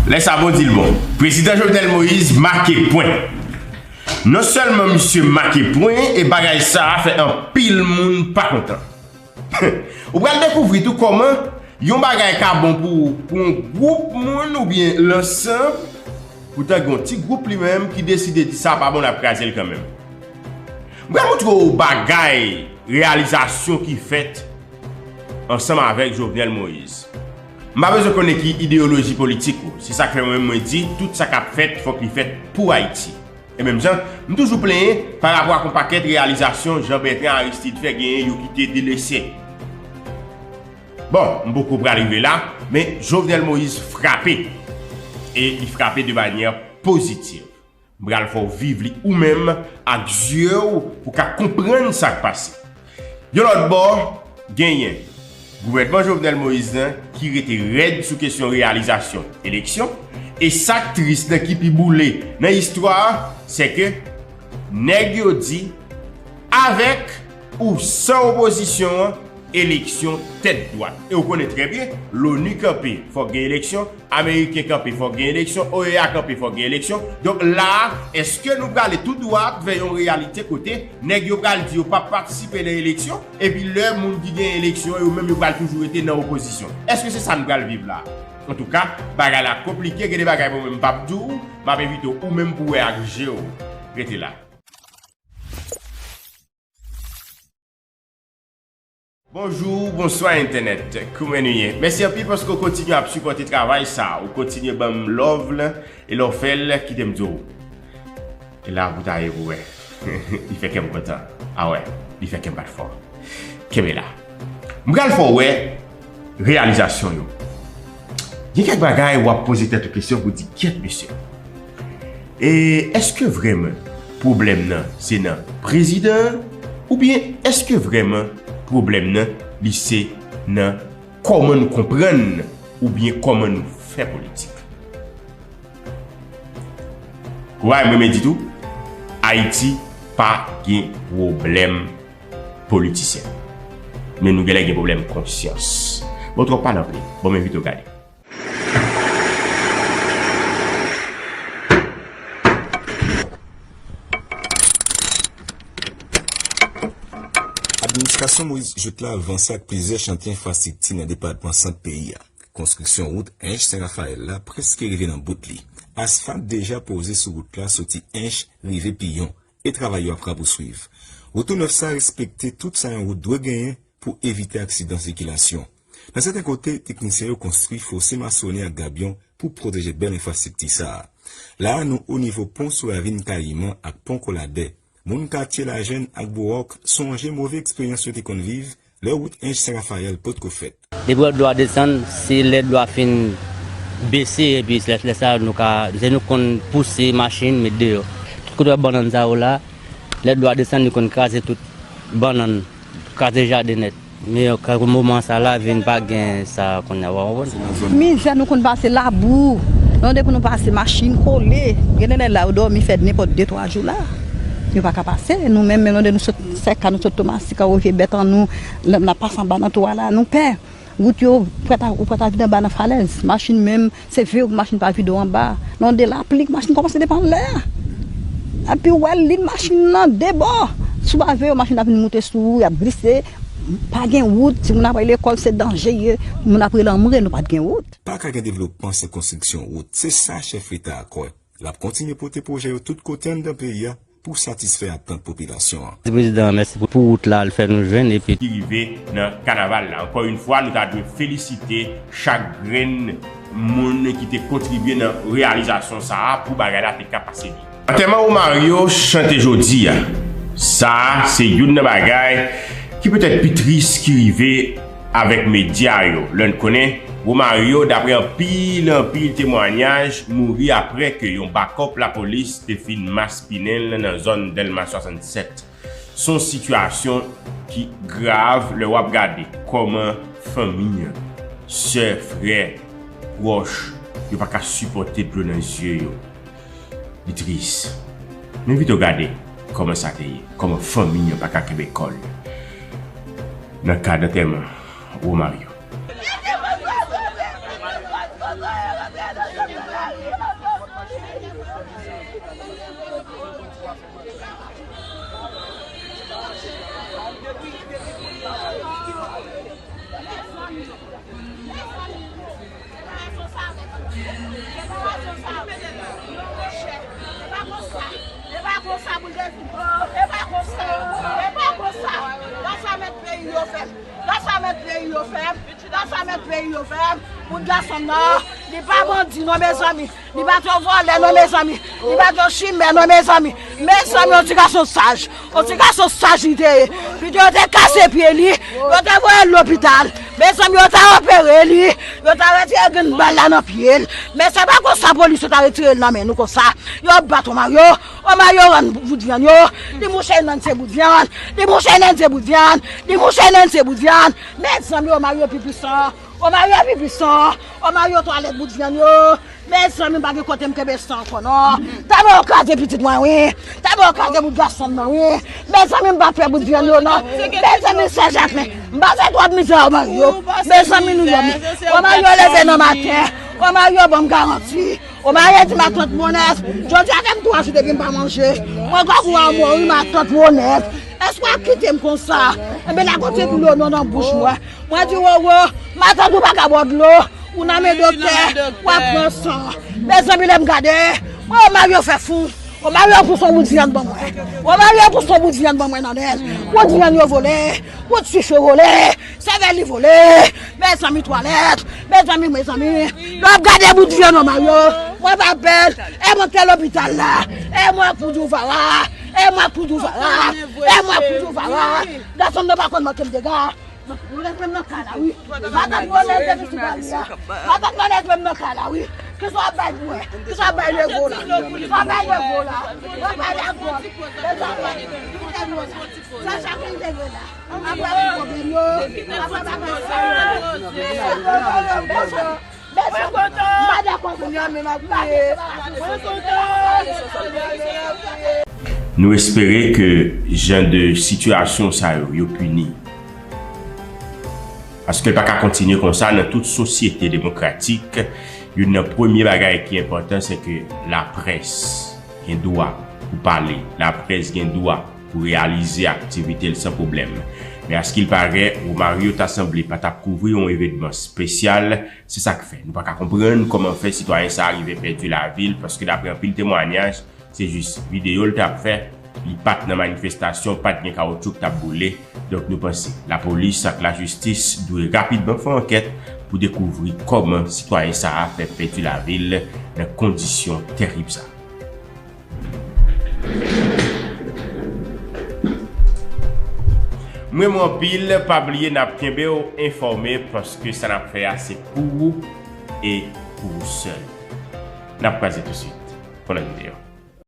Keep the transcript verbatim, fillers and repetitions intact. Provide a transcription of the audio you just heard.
Lè sa bon di l bon. Prezidan Jovenel Moïse make pwen. Non sèlman misye make pwen, e bagay sa a fè anpil moun pa kontan. Ou pral dekouvri tou kòman yon bagay ka bon pou, pou yon gwoup moun oubyen lansanm, poutan gen yon ti gwoup li menm ki deside di sa pa bon, l ap kraze l kanmenm. M pral montre w bagay, reyalizasyon ki fèt ansanm avèk Jovenel Moïse. M pa bezwen konnen ki ideyoloji politik ou. Se sa k fè mwen menm mwen di, tout sa k ap fèt, fòk li fèt pou Ayiti. E menm jan, m toujou plenyen pa rapò ak yon pakèt reyalizasyon Jean Bertrand Aristide fè genyen yo ki te delese. Bon, m poko pral rive la, men Jovenel Moïse frape. E li frape de manyè pozitiv. M pral fè w viv li ou menm ak zye w pou w ka konprann sa k pase. Yon lòt bò, genyen gouvènman Jovenel Moïse lan ki rete rèd sou kesyon reyalizasyon eleksyon. E sa k tris lan, ki pi boule nan istwa a, se ke nèg yo di, avèk ou san opozisyon an, eleksyon tèt dwat. E w konnen trè byen, Loni kanpe, fòk gen eleksyon, Ameriken kanpe, fòk gen eleksyon, O E A kanpe, fòk gen eleksyon. Donk la a, èske nou prale tou dwat vè yon reyalite kote nèg yo pral di yo p ap patisipe nan eleksyon, epi lè moun ki gen eleksyon yo menm yo pral toujou rete nan opozisyon? Èske se sa nou pral viv la a? Antouka, bagay la konplike, gen de bagay mwen menm m p ap di w, m ap envite w ou menm pou w wè ak je w. Rete la. Bonjou, bonswa entènèt. Kouman nou ye? Mèsi anpil paske w kontinye ap sipòte travay sa a. Ou kontinye ban m love lan, e lè w fè l, kite m di w, e la pou ta ye pou wè. Li fè kè m kontan. A wè, li fè kè m bat fò. Kenbe la. M pral fè w wè reyalizasyon yo. Gen kèk bagay w ap poze tèt ou kesyon pou di, kyèt mesye. E èske vrèman pwoblèm nan se nan prezidan an, oubyen èske vrèman pwoblèm nan li se nan kòman nou konprann oubyen kòman nou fè politik? Ou pa wè mwen menm di tou, Ayiti pa gen pwoblèm politisyen. Men nou genlè gen pwoblèm konsyans. Bon, twòp pale anpil. Bon, m envite w gade. Administrasyon Moïse Jouthe la vanse ak plizyè chantye enfrastrikti nan depatman Sant peyi a. Konstriksyon wout Ench Sen Rafayèl la prèske rive nan bout li. Asfalt deja poze sou wout la soti Ench rive Piyon, e travay yo ap rapouswiv. Wout tou nèf sa respekte tout sa yon wout dwe genyen pou evite aksidan sikilasyon. Nan sèten kote, teknisyen yo konstwi fose masonè ak gabyon pou pwoteje bèl enfrastrikti sa a. La a, nou o nivo pon sou ravin Kayiman ak pon Koladè. Moun katye Lajèn ak Bowòk sonje move eksperyans yo te konn viv lè wout Ench Sen Rafayèl potko fèt. Depi w wè dlo a desann, se lè dlo a fin bese, epi lè, lè sa a nou ka, se nou konn pouse machin, met deyò. Tout kote w wè bannann sa yo la, lè dlo a desann, li konn kraze tout bannann, kraze jaden nèt. Men, moman sa la, vin pa gen sa kounye a, w konprann? Mizè nou konn pase, labou. Lè depi nou pase, machin kole. Gen de nèg la, yo dòmi fè nenpòt de, twa jou la. Yo pa ka pase. Nou menm, menm lè nou sot Sèka, nou sot Tomasik, an rive bèt an nou, lè n ap pase anba nan twa la, nou pè. Wout yo, ou prèt a, ou prèt a vide anba nan falèz. Machin menm, se veye pou machin pa vide w anba. Nan de lapli, machin kòmanse depann lè a. Epi w wè lin machin nan de bò. Si w pa veye, machin ap vin moute sou ou, y ap glise. Pa gen wout, timoun ap al lekòl, se danje ye. Moun ap rele anmwe, nou pa t gen wout. Pa ka gen devlopman san konstriksyon wout. Se sa chèf Leta a kwè. L ap kontinye pote pwojè yo tout kote anndan peyi a pou satisfè atant popilasyon an. Mèsi prezidan, mèsi pou, pou wout la, l fè nou jwenn epi. Ki rive nan kanaval la. Ankò yon fwa, nou ta dwe felisite chak grenn moun ki te kontribye nan reyalizasyon sa a pou bagay la te ka pase byen. Antèman Romario chante jodi a. Sa a se youn nan bagay ki petèt pi tris ki rive avèk medya yo. Lè n konnen Romario, daprè anpil, anpil temwanyaj, mouri aprè ke yon bakòp lapolis te fin maspinen l nan zòn Dèlma swasannsèt. Se yon sitiyasyon ki grav lè w ap gade kòman fanmi an, sè, frè, pwòch, yo pa ka sipòte dlo nan zye yo. Li tris. M envite w gade kòman sa te ye, kòman fanmi an pa ka kenbe kò l nan kad antèman Romario. Gasa mèt peyi yo fè m. Gasa mèt peyi yo fè m. Gasa mèt peyi yo fè m. Bout gason m nan, li pa bandi non, mezanmi. Li pa t yon vòlè non, mezanmi. Li pa t yon chimè non, mezanmi. Mezanmi, yon ti gason saj. Yon ti gason saj li te ye. Pito yo te kase pye li, yo te voye l lopital. Mezanmi, yo ta opere li, yo ta retire grenn bal la nan pye l. Men se pa konsa polis yo ta retire l nan men nou konsa. Yo bat Omario. Omario rann bout vyann yo. Li mouche nan se bout vyann. Li mouche nan se bout vyann. Li mouche nan se bout vyann. Mezanmi, Omario pi pwisan. Omario pi pwisan. Omario twalèt bout vyann yo. Mezanmi, m pa gen kote m kenbe san ankò non. Tèlman yo kraze pitit mwen, wi. Tèlman yo kraze bout gason m nan, wi. Mezanmi, m pa pè bout vyann yo non. Mezanmi, sè Jakmen, m pase twòp mizè, Omario. Mezanmi, nou yòm. Omario leve nan maten. Omario ban m garanti. Omario di matant Monès, jodi a fè m twa jou depi m pa manje. Mwen gògou a mò, wi, matant Monès. Èske w ap kite m konsa? Enben, la kote dlo non nan bouch mwen. Mwen di, Roro, matant ou pa ka bwè dlo. Ou nan men doktè, w ap pran san. Mezanmi, lè m gade, mwen, Omario fè fou. Omario pouse yon bout vyann ban mwen. Omario pouse yon bout vyann ban mwen nan men l. Bout vyann yo vole. Bout swif yo vole. Sèvèl li vole. Mezanmi, twalèt. Mezanmi, mezanmi. Lè w ap gade bout vyann Omario, mwen pa bèl. E mwen te lopital la. E mwen pou di w vara. E mwen pou di w vara. E mwen pou di w vara. Gason m nan pa konn manke m dega. Ou lève m nan kay la, wi. Matant Monès depi sou pali a. Matant Monès menm nan kay la, wi. Kisa w ap bay pou mwen? Kisa w ap bay Roro la? Kisa w ap bay Roro la? Kisa w ap bay Roro la? Sa chak moun te gen la. Apre pwoblèm yo. Apre bagay sa yo. Mwen kontan. M pa dakò pou nou menm ap kriye. Mwen kontan. Nou espere ke jan de sitiyasyon sa yo, yo pini. Paske l pa ka kontinye konsa nan tout sosyete demokratik. Youn nan premye bagay ki enpòtan, se ke laprès gen dwa pou pale, laprès gen dwa pou reyalize aktivite l san pwoblèm. Men askilparè, Romario ta sanble pa t ap kouvri yon evènman espesyal. Se sa k fè nou pa ka konprann kòman fè sitwayen sa a rive pèdi lavi l, paske daprè anpil temwanyaj, se jis videyo l t ap fè, li pa t nan manifestasyon, pa t gen kawotchou k t ap boule. Donk, nou panse lapolis ak lajistis dwe rapidman fè ankèt pou dekouvri kòman sitwayen sa a fè pèdi lavi l nan kondisyon tèrib sa. M renmen w anpil, pa bliye n ap kenbe w enfòme paske sa n ap fè a se pou ou e pou ou sèl. N ap kwaze tousuit. Bon lòt videyo.